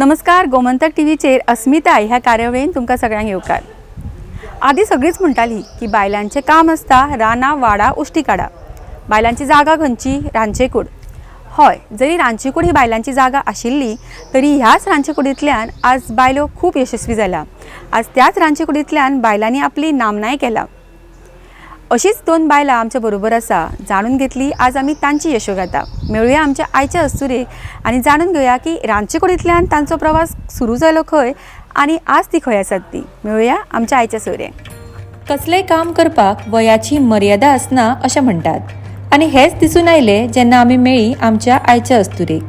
नमस्कार, गोमंतक टीव्हीचेर अस्मिताय ह्या कार्यावळीन तुमकां सगळ्यांक येवकार. आदी सगळींच म्हणटाली की बायलांचें काम आसता रानां वाडा उश्टी काडा. बायलांची जागा खंयची? रांदचेकूड. हय, जरी रांदचेकूड ही बायलांची जागा आशिल्ली तरी ह्याच रांदचेकुडींतल्यान आज बायलो खूब यशस्वी जाला. आज त्याच रांदचेकुडींतल्यान बायलांनी आपली नामनाय केला. अशीच दोन बायलां आमच्या बरोबर आसा, जाणून घेतली आज आमी तांची यशोगाथा. मेळुया आमच्या आयच्या अस्तुरेक आनी जाणून घेवया की रांदचेकुडींतल्यान तांचो प्रवास सुरू जालो खंय आनी आज ती खंय आसात ती. मेळुया आमच्या आयच्या सोयऱ्यांक. कसलेंय काम करपाक वयाची मर्यादा आसना अशें म्हणटात आनी हेंच दिसून आयलें जेन्ना आमी मेळ्ळी आमच्या आयच्या अस्तुरेक,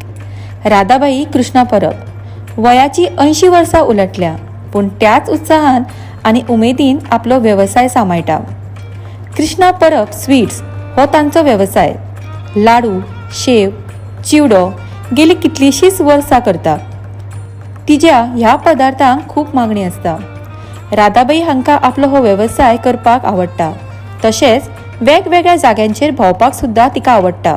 राधाबाई कृष्णा परब. वयाची 80 वर्सां उलटल्या पूण त्याच उत्साहान आनी उमेदीन आपलो वेवसाय सांबाळटा. कृष्णा परब स्वीट्स हो तांचो वेवसाय. लाडू, शेव, चिवडो गेली कितलींशींच वर्सां करता. तिज्या ह्या पदार्थांक खूब मागणी आसता. राधाबाई हांकां आपलो हो वेवसाय करपाक आवडटा, तशेंच वेगवेगळ्या जाग्यांचेर भोंवपाक सुद्दां तिका आवडटा.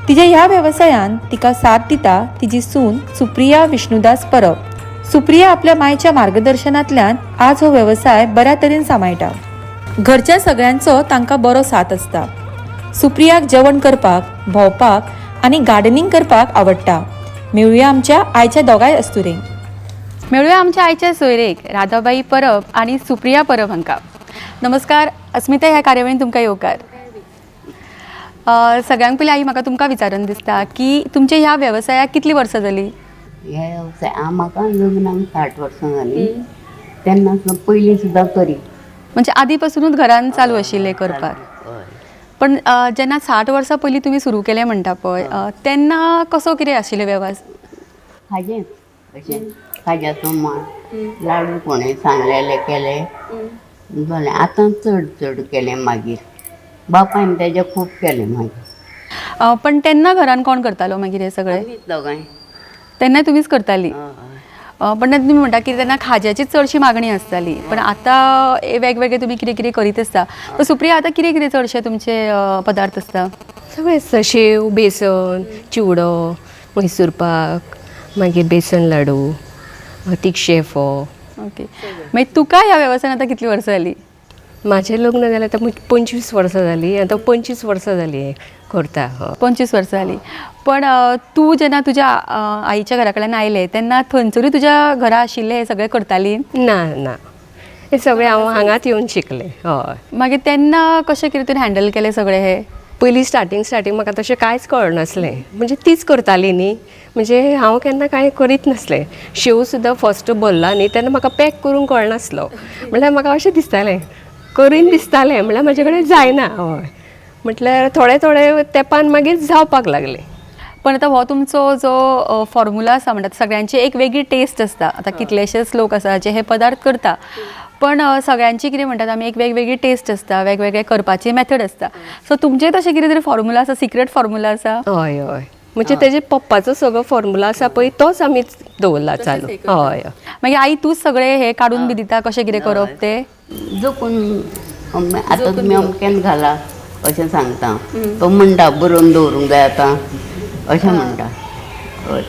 तिज्या ह्या वेवसायान तिका साथ दिता तिजी सून सुप्रिया विष्णुदास परब. सुप्रिया आपल्या मायच्या मार्गदर्शनांतल्यान आज हो वेवसाय बऱ्या तरेन सांबाळटा. घरच्या सगळ्यांचो तांकां बरो साथ आसता. सुप्रियाक जेवण करपाक, भोंवपाक आनी गार्डनिंग करपाक आवडटा. मेळुया आमच्या आयच्या दोगांय अस्तुरेंक. मेळुया आमच्या आयच्या सोयरेक, राधाबाई परब आनी सुप्रिया परब हांकां. नमस्कार, अस्मिता ह्या कार्यावळीन तुमकां येवकार. सगळ्यांक पयलीं आई म्हाका तुमकां विचारून दिसता की तुमच्या ह्या वेवसायाक कितलीं वर्सां जालीं? ह्या वेवसाय म्हाका लग्नाक 60 वर्सां जालीं तेन्ना पयलीं सुद्दां करी. म्हणजे आदी पासुनूच घरान चालू आशिल्लें करपाक? हय. पण जेन्ना 60 वर्सां पयलीं तुमी सुरू केलें म्हणटा पळय, तेन्ना कसो कितें आशिल्लें वेवसाय? खाजें अशें खाज्याचो माण लाडू कोणें सांगलेले केले जालें. आतां चड चड केलें मागीर बापायन तेजें खूब केलें मागीर. पण तेन्ना घरान कोण करतालो मागीर हें सगळें? आमीच दोगांय. तेन्ना तुमीच करताली? हय. पण तुमी म्हणटा की तेन्ना खाज्याची चडशी मागणी आसताली, पण आतां वेगवेगळे तुमी कितें कितें करीत आसता. तर सुप्रिया, आतां कितें कितें चडशे तुमचे पदार्थ आसता? सगळें आसता, शेव, बेसन, चिवडो, मैसूर पाक, मागीर बेसन लाडू, तिखशे फोव. ओके, मागीर तुका ह्या वेवसायान आतां कितलीं वर्सां जालीं? म्हाजें लग्न जालें आतां 25 वर्सां जालीं. आतां 25 वर्सां जालीं करता. हय. 25 वर्सां जालीं. पण तूं जेन्ना तुज्या आईच्या घरा कडल्यान आयलें तेन्ना थंयसरूय तुज्या घरा आशिल्लें हें सगळें करताली? ना ना, हें सगळें हांव हांगाच येवन शिकलें. हय. मागीर तेन्ना कशें कितें तुवें हँडल केलें सगळें हें? पयलीं स्टार्टींग स्टार्टींग म्हाका तशें कांयच कळनासलें. म्हणजे तीच करताली न्ही, म्हणजे हांव केन्ना कांय करीत नासलें. शेव सुद्दां फर्स्ट भरला न्ही तेन्ना म्हाका पॅक करूंक कळनासलो. म्हणल्यार म्हाका अशें दिसतालें, करीन दिसतालें, म्हणल्यार म्हाजे कडेन जायना. हय, म्हटल्यार थोडे थोडे तेंपान मागीर जावपाक लागलें. पण आतां हो तुमचो जो फॉर्मुला आसा म्हणटात, सगळ्यांची एक वेगळी टेस्ट आसता. आतां कितलेशेच लोक आसा जे हे पदार्थ करता, पण सगळ्यांची कितें म्हणटात आमी एक वेगवेगळी टेस्ट आसता, वेगवेगळे करपाची मेथड आसता. सो तुमचें तशें कितें तरी फॉर्मुला आसा, सिक्रेट फॉर्मुला आसा? हय हय, म्हणजे तेजे पप्पाचो सगळो फॉर्मुला आसा पळय तोच आमी दवरला चालू. हय. मागीर आई तूंच सगळें हें काडून बी दिता कशें कितें करप तें? जोखून आतां तुमी अमक्यान घाला अशें सांगता, तो म्हणटा बरोवन दवरूंक जाय आतां अशें म्हणटा.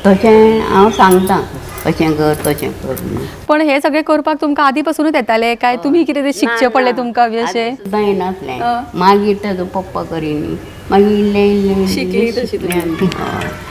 तशें हांव सांगता अशें कर तशें कर म्हणून. पण हे सगळें करपाक तुमकां आदी पासुनूच येतालें काय तुमी कितें तें शिकचें पडलें तुमकां बी अशें? सुद्दां येनासलें, मागीर तेजो पप्पा करी न्ही, मागीर इल्लें इल्लें शिकली तशी. शिकलें आमी. हय.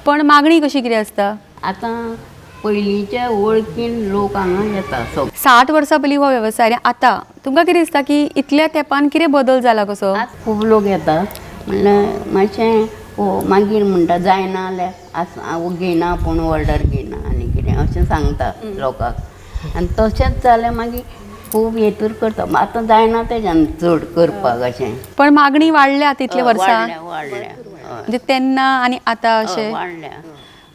पण मागणी कशी कितें आसता? आतां पयलींच्या वळखीन लोक हांगा येता सग. 60 वर्सां पयलीं हो वेवसाय आनी आतां तुमकां कितें दिसता की इतल्या तेंपान कितें बदल जाला कसो? आतां खूब लोक येता म्हणल्यार मातशें ओ मागीर म्हणटा जायना जाल्यार आस हांव घेयना, पूण ऑर्डर घेयना आनी कितें अशें सांगता लोकांक. आनी तशेंच जाल्यार मागीर खूब हेतूर करता. आतां जायना तेज्यान चड करपाक अशें. पण मागणी वाडल्या तितल्या वर्सां? वाडल्या वाडल्या, हय. म्हणजे तेन्ना आनी आतां अशें? वाडल्या.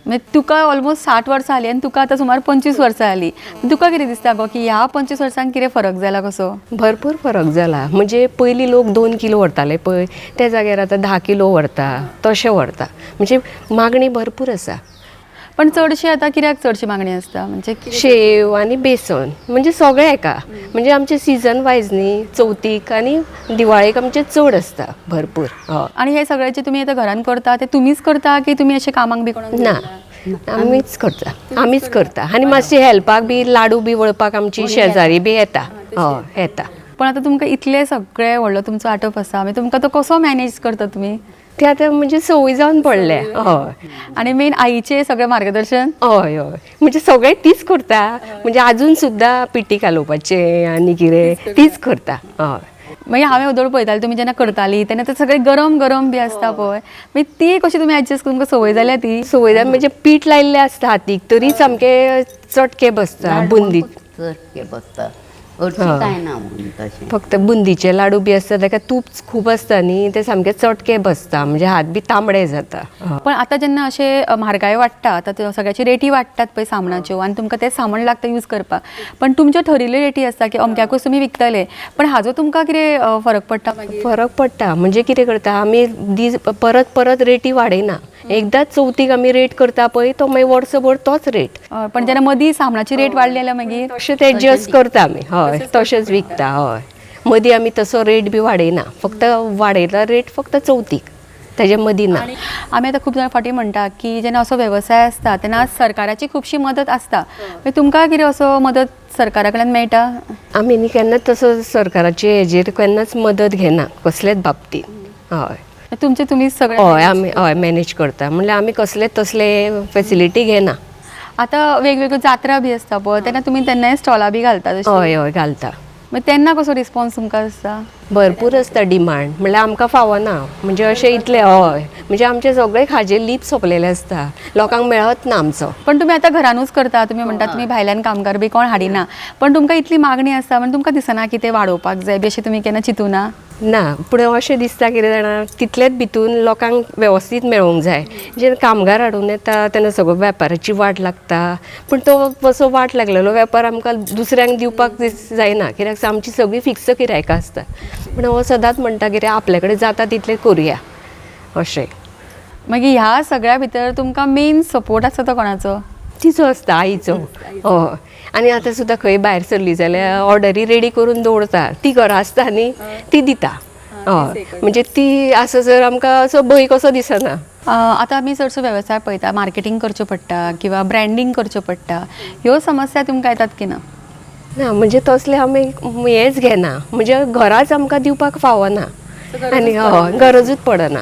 म्हणजे तुका ऑलमोस्ट 60 वर्सां जाली आनी तुका आतां सुमार 25 वर्सां जाली. तुका कितें दिसता गो की ह्या 25 वर्सांक कितें फरक जाला कसो? भरपूर फरक जाला. म्हणजे पयलीं लोक 2 किलो व्हरताले पळय, त्या जाग्यार आतां 10 किलो व्हरता, तशें व्हरता. म्हणजे मागणी भरपूर आसा. पण चडशे आतां कित्याक चडशी मागणी आसता? म्हणजे शेव आनी बेसन म्हणजे सगळें एका, म्हणजे आमचे सिजन वायज न्ही, चवथीक आनी दिवाळेक आमचें चड आसता भरपूर. हय. आनी हे सगळें जे तुमी आतां घरान करता ते तुमीच करता की तुमी अशें कामाक बी कोणाक ना, आमीच करता, आमीच करता. आनी मातशी हेल्पाक बी लाडू बी वळपाक आमची शेजारी बी येता. हय येता. पण आतां तुमकां इतलें सगळें व्हडलो तुमचो आटप आसा, मागीर तुमकां तो कसो मॅनेज करता तुमी? ते आतां म्हणजे संवय जावन पडल्या. हय. आनी मेन आईचें सगळें मार्गदर्शन? हय हय, म्हणजे सगळें तीच करता. म्हणजे आजून सुद्दां पिठी कालोवपाचें आनी कितें तीच करता. हय. मागीर हांवें ओदोळ पळयतालें तुमी जेन्ना करताली तेन्ना ते सगळें गरम गरम बी आसता पळय, मागीर ती कशी तुमी एडजस्ट तुमकां संवय जाल्या ती? संवय जाल्या म्हणजे पीठ लायिल्लें आसता हातीक तरी सामकें चटके बसता. बुंदी चटके बसता, हरशीं कांय ना म्हणून तशें. फक्त बुंदीचे लाडू बी आसता ताका तूप खूब आसता न्ही, ते सामके चटके बसता, म्हणजे हात बी तांबडे जाता. पण आतां जेन्ना अशें म्हारगाय वाडटा, आतां सगळ्याची रेटी वाडटात पळय सामणाच्यो, आनी तुमकां तें सामण लागता यूज करपाक, पण तुमच्यो ठरिल्ल्यो रेटी आसता की अमक्याकूच तुमी विकतले, पण हाजो तुमकां कितें फरक पडटा मागीर? फरक पडटा. म्हणजे कितें करता आमी, दीस परत परत रेटी वाडयना. एकदांच चवथीक आमी रेट करता पळय तो मागीर वर्सभर तोच रेट. पण जेन्ना मदीं सामणाची रेट वाडली जाल्यार मागीर तशें ते एडजस्ट करता आमी. हय, तशेंच विकता. हय, मदीं आमी तसो रेट बी वाडयना, फक्त वाडयता रेट फक्त चवथीक, तेजे मदीं ना. आमी आतां खूब जाणां फाटीं म्हणटा की जेन्ना असो वेवसाय आसता तेन्ना सरकाराची खुबशी मदत आसता, मागीर तुमकां कितें असो मदत सरकारा कडल्यान मेळटा? आमी न्ही केन्नाच तसो सरकाराचे हेजेर केन्नाच मदत घेना कसलेच बाबतींत. हय. तुमचे तुमी सगळे? हय, आमी हय मॅनेज करता. म्हणल्यार आमी कसलेच तसले फेसिलिटी घेना. आतां वेगवेगळ्यो जात्रा बी आसता पळय, तेन्ना तुमी तेन्नाय स्टॉलां बी घालता? हय हय घालता. मागीर तेन्ना कसो रिस्पॉन्स तुमकां आसता? भरपूर आसता डिमांड, म्हणल्यार आमकां फावना म्हणजे अशें इतलें. हय, म्हणजे आमचे सगळे खाजे लीप सोंपलेले आसता, लोकांक मेळत ना आमचो. पण तुमी आतां घरानूच करता, तुमी म्हणटा तुमी भायल्यान कामगार बी कोण हाडिना, पण तुमकां इतली मागणी आसता म्हणजे तुमकां दिसना की ते वाडोवपाक जाय बी अशें तुमी केन्ना चिंतूना? ना, पूण अशें दिसता कितें जाणा, तितलेच भितून लोकांक वेवस्थीत मेळोंक जाय. जेन्ना कामगार हाडून येता तेन्ना सगळो वेपाराची वाट लागता, पूण तो असो वाट लागलेलो वेपार आमकां दुसऱ्यांक दिवपाक जायना, कित्याक आमची सगळीं फिक्स गिरायकां आसता. पूण हो सदांच म्हणटा कितें आपल्या कडेन जाता तितलें करुया अशें. मागीर ह्या सगळ्या भितर तुमकां मेन सपोर्ट आसता तो कोणाचो? तिचो आसता, आईचो. हय. आनी आतां सुद्दां खंय भायर सरली जाल्यार ऑर्डरी रेडी करून दवरता, ती घरा आसता न्ही ती दिता. हय, म्हणजे ती आसा जर आमकां असो भंय कसो दिसना. आतां आमी चडसो वेवसाय पळयता, मार्केटींग करचें पडटा किंवा ब्रँडींग करचें पडटा, ह्यो समस्या तुमकां येतात की ना? ना, म्हणजे तसलें आमी हेंच घेना, म्हणजे घराच आमकां दिवपाक फावना आनी हय गरजूच पडना.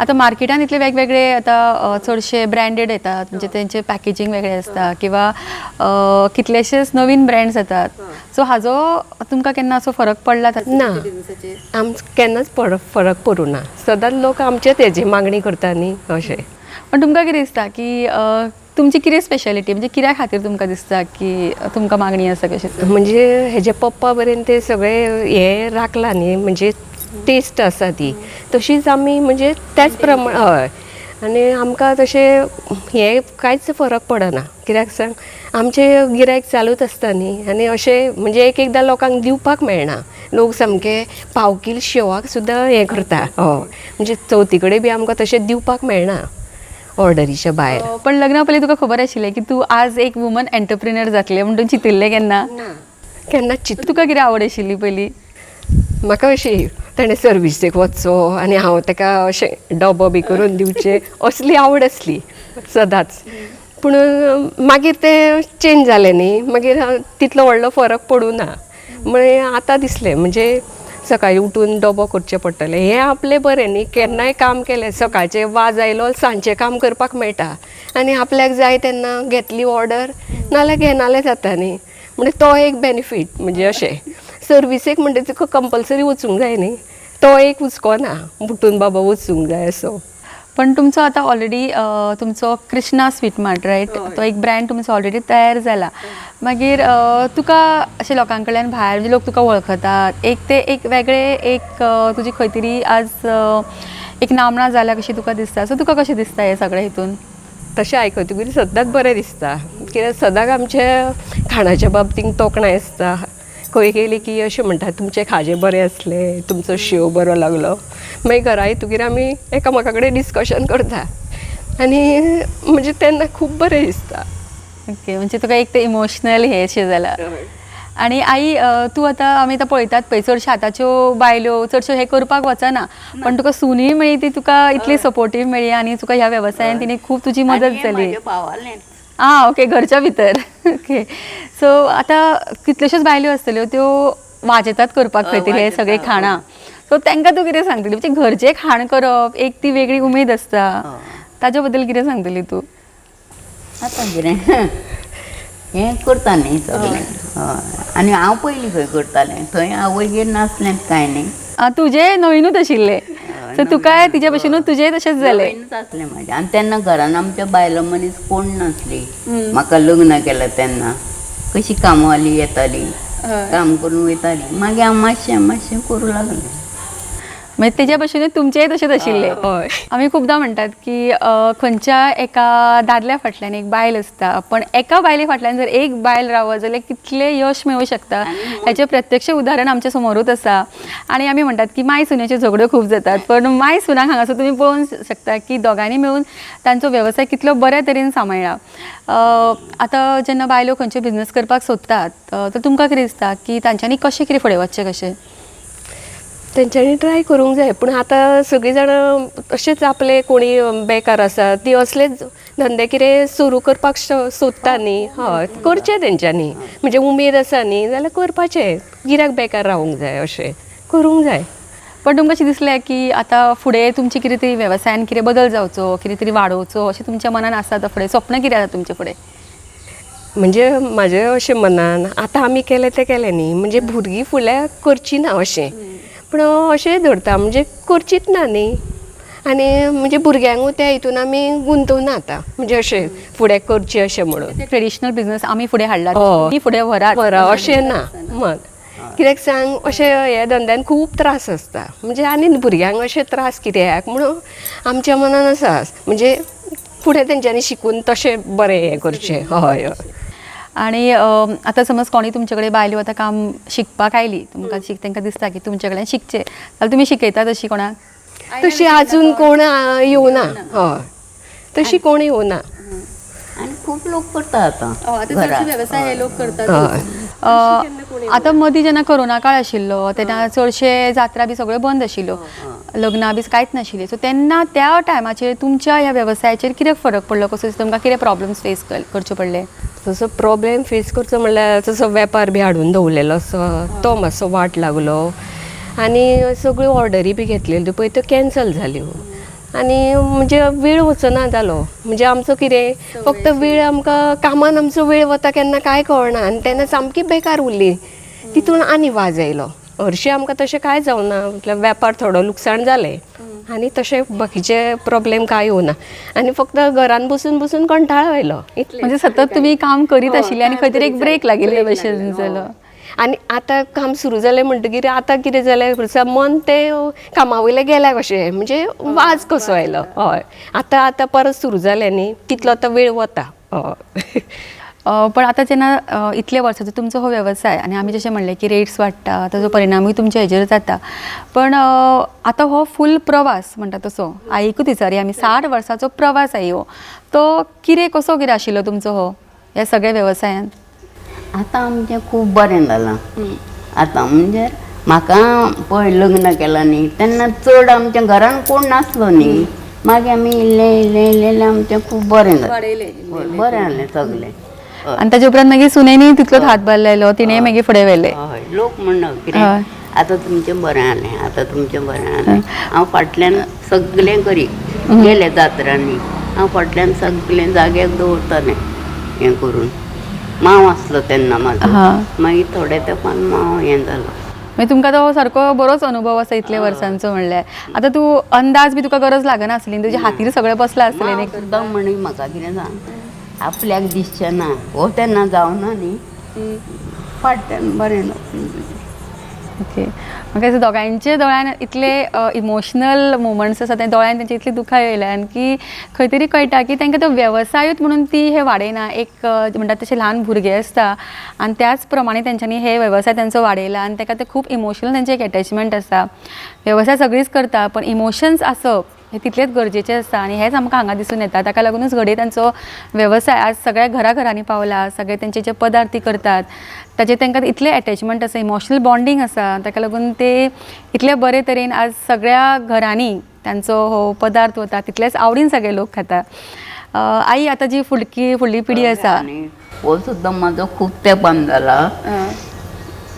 आतां मार्केटान इतले वेगवेगळे आतां चडशे ब्रँडेड येतात, म्हणजे तेंचे पॅकेजींग वेगळें आसता किंवा कितलेशेच नवीन ब्रँड्स येतात, सो हाजो तुमकां केन्ना असो फरक पडला? ना, आमकां केन्नाच फरक पडूं ना. सदांच लोक आमचेच हेजी मागणी करता न्ही अशें. पण तुमकां कितें दिसता की तुमची कितें स्पेशलिटी, म्हणजे कित्या खातीर तुमकां दिसता की तुमकां मागणी आसा कशी? म्हणजे हेजे पप्पा बरेन ते सगळे हे राखला न्ही, म्हणजे टेस्ट आसा ती तशीच आमी म्हणजे त्याच प्रमाण. हय, आनी आमकां तशें हें कांयच फरक पडना, कित्याक सांग आमचें गिरायक चालूच आसता न्ही. आनी अशें म्हणजे एक एकदां लोकांक दिवपाक मेळना, लोक सामके पाव कील शेवाक सुद्दां हें करता. हय, म्हणजे चवथी कडेन बी आमकां तशें दिवपाक मेळना ऑर्डरीच्या भायर. पण लग्ना पयलीं तुका खबर आशिल्लें की तूं आज एक वुमन एंटरप्रिनर जातलें म्हणून चिंतिल्लें केन्ना? केन्नाच चिंत. तुका कितें आवड आशिल्ली पयलीं? म्हाका अशी ताणें सर्विसेक वचचो आनी हांव ताका अशें डबो बी करून दिवचें असली आवड आसली सदांच. पूण मागीर तें चेंज जालें न्ही, मागीर तितलो व्हडलो फरक पडूं ना. मागीर आतां दिसलें म्हणजे सकाळीं उठून डबो करचें पडटलें. हें आपलें बरें न्ही, केन्नाय काम केलें सकाळचें वाज आयलो सांजचें काम करपाक मेळटा आनी आपल्याक जाय तेन्ना घेतली ऑर्डर नाल्यार घेनाल्यार जाता न्ही. म्हणजे तो एक बेनिफीट. म्हणजे अशें सर्विसेक म्हणटा तुका कंपल्सरी वचूंक जाय न्ही, तो एक हुस्को ना उठून बाबा वचूंक जाय असो. पण तुमचो आतां ऑलरेडी तुमचो कृष्णा स्वीट मार्ट रायट, तो एक ब्रँड तुमचो ऑलरेडी तयार जाला. मागीर तुका अशें लोकां कडल्यान भायर म्हणजे लोक तुका वळखतात, एक ते एक वेगळे एक तुजी खंय तरी आज एक नामना जाल्या कशी तुका दिसता, सो तुका कशें दिसता हें सगळें हितून? तशें आयकतकीर सदांच बरें दिसता, कित्याक सदांच आमच्या खाणाच्या बाबतींत तोखणाय आसता. खंय गेली की अशें म्हणटा तुमचें खाजें बरें आसलें, तुमचो शेव बरो लागलो. मागीर घरा येतकीर आमी एकामेका कडेन डिस्कशन करता आनी म्हणजे तेन्ना खूब बरें दिसता. ओके, म्हणजे तुका एक ते इमोशनल हें शें जालां. आनी आई तूं आतां आमी आतां पळयतात पळय चडश्यो आतांच्यो बायलो चडश्यो हें करपाक वचना, पण तुका सुनूय मेळ्ळी ती तुका इतली सपोर्टीव मेळ्ळी आनी तुका ह्या वेवसायान तिणें खूब तुजी मदत जाली. आं ओके, घरच्या भितर. ओके, सो आतां कितल्योश्योच बायल्यो आसतल्यो त्यो वाजेतात करपाक खंय तरी हे सगळीं खाणां, सो तांकां तूं कितें सांगतली? म्हणजे घरचें खाण करप एक ती वेगळी उमेद आसता, ताच्या बद्दल कितें सांगतली तूं? आतां कितें हें करता न्ही सगळें. आनी हांव पयलीं खंय करतालें थंय आवयगेर नासलें कांय न्ही. तुजें नवीनूच आशिल्लें, सो तुकाय तिजे भशेनूच तुजेंय तशेंच जालें. नवीनूच आसलें म्हाजें. आनी तेन्ना घरान आमच्या बायलो मनीस कोण नासली. म्हाका लग्न केलें तेन्ना कशी कामवाली येताली, काम करून वयताली. मागीर हांव मातशें मातशें करूं लागलें. म्हणजे तेज्या भशेनूच तुमचेंय तशेंच आशिल्लें. आमी खुबदां म्हणटात की खंयच्या एका दादल्या फाटल्यान एक बायल आसता, पण एका बायले फाटल्यान जर एक बायल रावत जाल्यार कितलें यश मेळूं शकता हाचें प्रत्यक्ष उदाहरण आमच्या समोरूच आसा. आनी आमी म्हणटात की माय सुनेच्यो झगड्यो खूब जातात, पण माय सुनाक हांगासर तुमी पळोवंक शकता की दोगांनी मेळून तांचो वेवसाय कितलो बऱ्या तरेन सांबाळ्ळा. आतां जेन्ना बायलो खंयचे बिजनस करपाक सोदतात तर तुमकां कितें दिसता की तांच्यांनी कशें कितें फुडें वचचें कशें? तेंच्यांनी ट्राय करूंक जाय, पूण आतां सगळीं जाणां अशेंच आपले कोणी बेकार आसा ती असलेच धंदे कितें सुरू करपाक सोदता न्ही. हय, करचें तेंच्यांनी, म्हणजे उमेद आसा न्ही जाल्यार करपाचें, कित्याक बेकार रावूंक जाय, अशें करूंक जाय. पण तुमकां अशें दिसलें की आतां फुडें तुमचें कितें तरी वेवसायान कितें बदल जावचो, कितें तरी वाडोवचो अशें तुमच्या मनान आसा? आतां फुडें स्वप्न कितें आसा तुमचें फुडें? म्हणजे म्हाजें अशें मनान आतां आमी केलें तें केलें न्ही, म्हणजे भुरगीं फुडल्या करचीं ना अशें, पूण अशें धरता म्हणजे करचीच ना न्ही. आनी म्हणजे भुरग्यांकूय त्या हितून आमी गुंतवना आतां, म्हणजे अशें फुडें करचें अशें म्हणून. ट्रेडिशनल बिजनस आमी फुडें हाडला, तुमी फुडें व्हरात व्हरा अशें ना मन. कित्याक सांग, अशें ह्या धंद्यान खूब त्रास आसता, म्हणजे आनी भुरग्यांक अशें त्रास कित्याक म्हणून आमच्या मनान आसा म्हणजे फुडें तेंच्यांनी शिकून तशें बरें हें करचें. हय हय. आनी आतां समज कोणी तुमचे कडेन बायलो आतां काम शिकपाक आयली, तुमकां तांकां दिसता की तुमचे कडेन शिकचें, जाल्यार तुमी शिकयतात अशी कोणाक? तशी आजून कोण येवना. हय, तशी कोण येवना. आनी खूब लोक करता आतां. वेवसाय हे लोक करतात. आतां मदीं जेन्ना कोरोना काळ आशिल्लो तेन्ना चडशे जात्रा बी सगळ्यो बंद आशिल्ल्यो, लग्नां बी कांयच नाशिल्लीं, सो तेन्ना त्या टायमाचेर तुमच्या ह्या वेवसायाचेर कितें फरक पडलो, कसो तुमकां कितें प्रॉब्लम्स फेस करचे पडले? तसो प्रॉब्लेम फेस करचो म्हणल्यार तसो वेपार बी हाडून दवरलेलो आसा तो मातसो वाट लागलो आनी सगळ्यो ऑर्डरी बी घेतलेल्यो पळय त्यो कॅन्सल जाल्यो आनी म्हणजे वेळ वचना जालो. म्हणजे आमचो कितें फक्त वेळ आमकां कामान आमचो वेळ वता केन्ना कांय कळना आनी तेन्ना सामकी बेकार उरली, तितून आनी वाज आयलो. हरशीं आमकां तशें कांय जावना, म्हटल्यार वेपार थोडो लुकसाण जालें आनी तशें बाकीचे प्रॉब्लेम कांय येवना आनी फक्त घरान बसून बसून कंटाळो आयलो. म्हणजे सतत तुमी काम करीत आशिल्ले आनी खंय तरी एक ब्रेक लागिल्ले भशेन जालो. आनी आतां काम सुरू जालें म्हणटकीर आतां कितें जालें, मन तें कामा वयलें गेल्या कशें, म्हणजे वाज कसो आयलो. हय, आतां आतां परत सुरू जालें न्ही, तितलो आतां वेळ वता. हय. पण आतां जेन्ना इतले वर्सांचो तुमचो हो वेवसाय आनी आमी जशें म्हणलें की रेट्स वाडटा ताजो परिणामूय तुमच्या हेजेर जाता, पण आतां हो फूल प्रवास म्हणटा तसो आईकूच विचारया आमी, 60 वर्सांचो प्रवास आई हो, तो कितें कसो कितें आशिल्लो तुमचो हो ह्या सगळ्या वेवसायान? आतां आमचें खूब बरें जालां. आतां म्हणजे म्हाका पळय लग्न केलां न्ही तेन्ना चड आमच्या घरान कोण नासलो न्ही, मागीर आमी इल्लें इल्लें इल्लें इल्लें आमचें खूब बरें जालें, बरें जालें सगळें. आनी ताजे उपरांत मागीर सुनेनी तितलोच हातभार लायलो, तिणें मागीर फुडें व्हेलें. हय, लोक म्हणना कितें आतां तुमचें बरें जालें, आतां तुमचें बरें जालें. हांव फाटल्यान सगलें करी गेलें जात्रांनी, हांव फाटल्यान सगलें जाग्याक दवरतालें हें करून. मांव आसलो तेन्ना म्हाजो, मागीर थोड्या तेंपान मांव हें जालो. मागीर तुमकां तो सारको बरोच अनुभव आसा इतले वर्सांचो. म्हणल्यार आतां तूं अंदाज बी तुका गरज लागना आसली, तुज्या हातीर सगळें बसलां आसतलें न्ही. सुद्दां म्हणी म्हाका कितें सांग, आपल्याक दिसचें ना हो तेन्ना जावना न्ही, फाटल्यान बरें जाता. ओके, म्हाका दिसता दोगांयच्या दोळ्यान इतले इमोशनल मुवमेंट्स आसा, त्या दोळ्यान तेंच्या इतली दुखां येयल्यान की खंय तरी कळटा की तांकां तो वेवसायूच म्हणून ती हे वाडयना. एक म्हणटात तशें ल्हान भुरगे आसता आनी त्याच प्रमाणे तेंच्यांनी हे वेवसाय तेंचो वाडयला आनी ताका ते खूब इमोशनल तेंचें एक एटॅचमेंट आसा. वेवसाय सगळींच करता पण इमोशन्स आसप हें तितलेंच गरजेचें आसता आनी हेंच आमकां हांगा दिसून येता. ताका लागुनूच घडये तांचो वेवसाय आज सगळ्या घराघरांनी पावला. सगळे तेंचे जे पदार्थ ती करतात ताचे तांकां इतलें एटॅचमेंट आसा, इमोशनल बॉन्डींग आसा, ताका लागून ते इतले बरे तरेन आज सगळ्या घरांनी तांचो हो पदार्थ वता, तितलेच आवडीन सगळे लोक खाता. आई, आतां जी फुडली पिढी आसा, आनी हो सुद्दां म्हाजो खूब तेंपान जाला.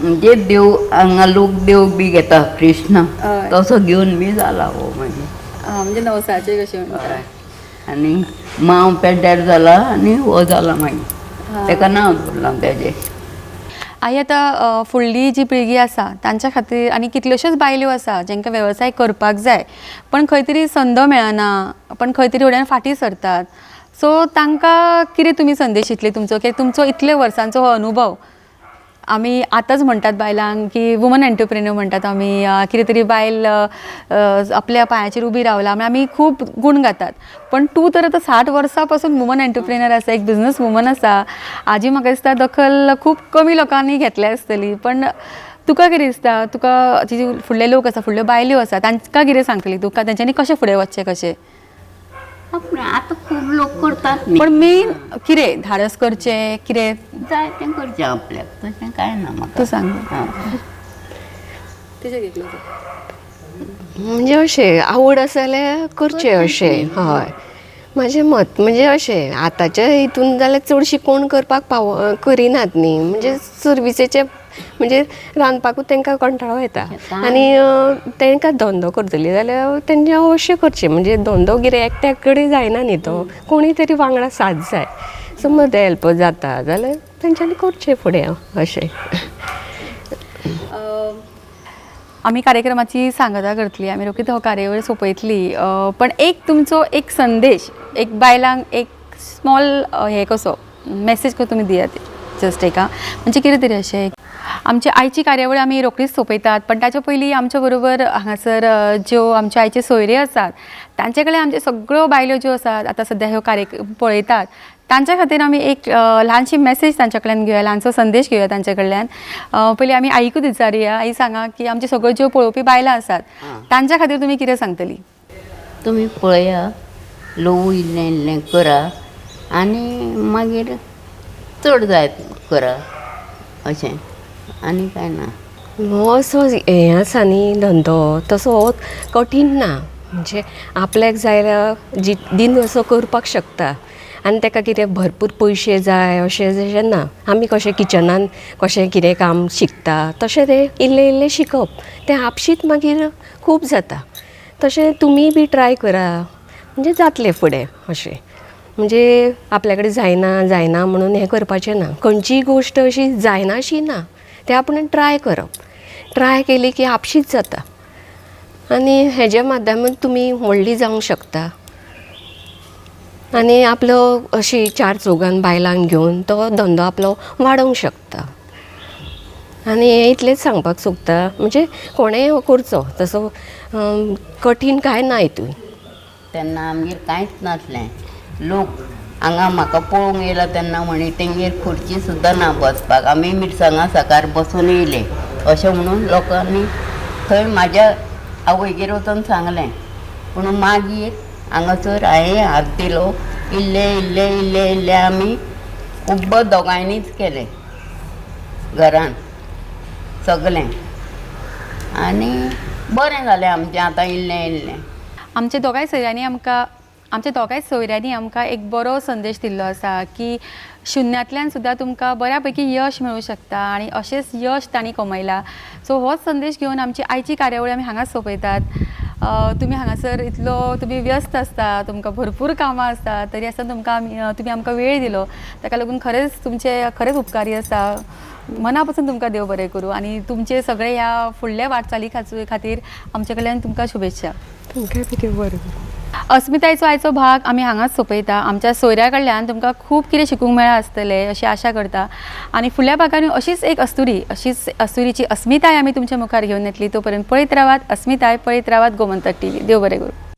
म्हणजे देव हांगा लोक देव बी घेता कृष्ण, तसो घेवन बी जाला हो मागीर. म्हणजे नवसाचे कशें. आनी मांव पेड्ड्यार जाला आनी हो जाला मागीर, तेका नांव दवरलां तेजें. आई, आतां फुडली जी पिळगी आसा तांच्या खातीर आनी कितल्योश्योच बायल्यो आसा जांकां वेवसाय करपाक जाय पण खंय तरी संद मेळना, पण खंय तरी फुड्यान फाटीं सरतात, सो तांकां कितें तुमी संदेश दितली तुमचो, की तुमचो इतले वर्सांचो हो अनुभव? आमी आतांच म्हणटात बायलांक की वुमन एंटरप्रेन्योर म्हणटात आमी, कितें तरी बायल आपल्या पांयाचेर उबी रावला म्हळ्यार आमी खूब गूण गातात, पण तूं तर आतां 60 वर्सां पासून वुमन एंटरप्रेन्योर आसा, एक बिजनस वुमन आसा. आजी म्हाका दिसता दखल खूब कमी लोकांनी घेतल्या आसतली, पण तुका कितें दिसता, तुका जी फुडले लोक आसा, फुडल्यो बायल्यो आसा, तांकां कितें सांगतली तुका, तेंच्यांनी कशें फुडें वचचें कशें? आतां खूब लोक करतात. पण मेन कितें धाडस करचें, कितें जाय तें करचें आपल्याक, तशें कांय ना म्हाका. तूं सांग. म्हणजे अशें आवड आसा जाल्यार करचें अशें. हय, म्हाजें मत म्हणजे अशें आतांच्या हितून जाल्यार चडशीं कोण करपाक करिनात न्ही, म्हणजे सर्विसेचे म्हणजे रांदपाकूच तांकां कंटाळो येता आनी तांकां धंदो करतली जाल्यार तेंच्या अशें करचें, म्हणजे धंदो कितें एकट्या कडेन जायना न्ही, तो कोणी तरी वांगडा साथ जाय, समज हेल्प जाता जाल्यार तेंच्यांनी करचें फुडें अशें. आमी कार्यक्रमाची सांगता करतली, आमी रोखडीच हो कार्यावळ सोंपयतली, पण एक तुमचो एक संदेश, एक बायलांक एक स्मॉल हे कसो मॅसेज कसो तुमी दियात जस्ट एका, म्हणजे कितें तरी अशें. आमची आयची कार्यावळ आमी रोखडीच सोंपयतात, पण ताच्या पयलीं आमच्या बरोबर हांगासर ज्यो आमच्या आयचे सोयरे आसात तांचे कडेन आमचे सगळ्यो बायल्यो ज्यो आसात आतां सद्या ह्यो कार्यक्रम पळयतात तांच्या खातीर आमी एक ल्हानशी मॅसेज तांच्या कडल्यान घेवया, ल्हानसो संदेश घेवया तांच्या कडल्यान. पयलीं आमी आईकूच विचारुया. आई सांगा की आमचे सगळ्यो ज्यो पळोवपी बायलां आसात तांच्या खातीर तुमी कितें सांगतली? तुमी पळया, ल्हवू इल्लें इल्लें करा आनी मागीर चड जाय करा अशें, आनी कांय ना. हो असो हें आसा न्ही धंदो, तसो हो कठीण ना, म्हणजे आपल्याक जाय जाल्यार जिद्दीन असो करपाक शकता आनी ताका कितें भरपूर पयशे जाय अशें जशें ना. आमी कशें किचनान कशें कितें काम शिकता तशें तें इल्लें इल्लें शिकप तें आपशींच मागीर खूब जाता. तशें तुमीय बी ट्राय करा, म्हणजे जातलें फुडें अशें. म्हणजे आपल्या कडेन जायना जायना म्हणून हें करपाचें ना, खंयचीय गोश्ट अशी जायना अशी ना, तें आपण ट्राय करप, ट्राय केली की आपशींच जाता आनी हेज्या माध्यमांत तुमी व्हडली जावंक शकता आनी आपलो अशी चार चौगान बायलांक घेवन तो धंदो आपलो वाडोवंक शकता. आनी हें इतलेंच सांगपाक सोदता, म्हणजे कोणेंय करचो तसो कठीण कांय ना हितून. तेन्ना आमगेर कांयच नासलें, लोक हांगा म्हाका पळोवंक येयला तेन्ना म्हणी तेंगेर खुर्ची सुद्दां ना बसपाक, आमी मिरसांगा साकार बसून येयले अशें म्हणून लोकांनी थंय म्हाज्या आवयगेर वचून सांगलें. पूण मागीर हांगासर हांवें हात दिलो, इल्लें इल्लें इल्लें इल्लें आमी खूब्ब दोगांयनीच केलें घरान सगलें, आनी बरें जालें आमचें आतां इल्लें इल्लें. आमच्या दोगांय सोयऱ्यांनी आमकां आमच्या दोगांय सोयऱ्यांनी आमकां एक बरो संदेश दिल्लो आसा की शुन्यांतल्यान सुद्दां तुमकां बऱ्या पैकी यश मेळूं शकता आनी अशेंच यश तांणी कमयलां. सो होच संदेश घेवन आमची आयची कार्यावळ आमी हांगाच सोंपयतात. तुमी हांगासर इतलो तुमी व्यस्त आसता, तुमकां भरपूर कामां आसता, तरी आसतना तुमकां आमी तुमी आमकां वेळ दिलो, ताका लागून खरेंच तुमचे खरेंच उपकारी आसा. मना पसून तुमकां देव बरें करूं आनी तुमचे सगळे ह्या फुडल्या वाटचाली खातीर आमचे कडल्यान तुमकां शुभेच्छा. तुमकांय बी देव बरें करूं. अस्मितायेचो आयचो भाग आमी हांगाच सोंपयता. आमच्या सोयऱ्या कडल्यान तुमकां खूब कितें शिकूंक मेळ्ळां आसतलें अशी आशा करता आनी फुडल्या भागांनी अशीच एक अस्तुरी, अशीच अस्तुरीची अस्मिताय आमी तुमच्या मुखार घेवन येतली. तो पर्यंत पळयत रावात अस्मिताय, पळयत रावात गोमंतक टीव्ही. देव बरें करूं.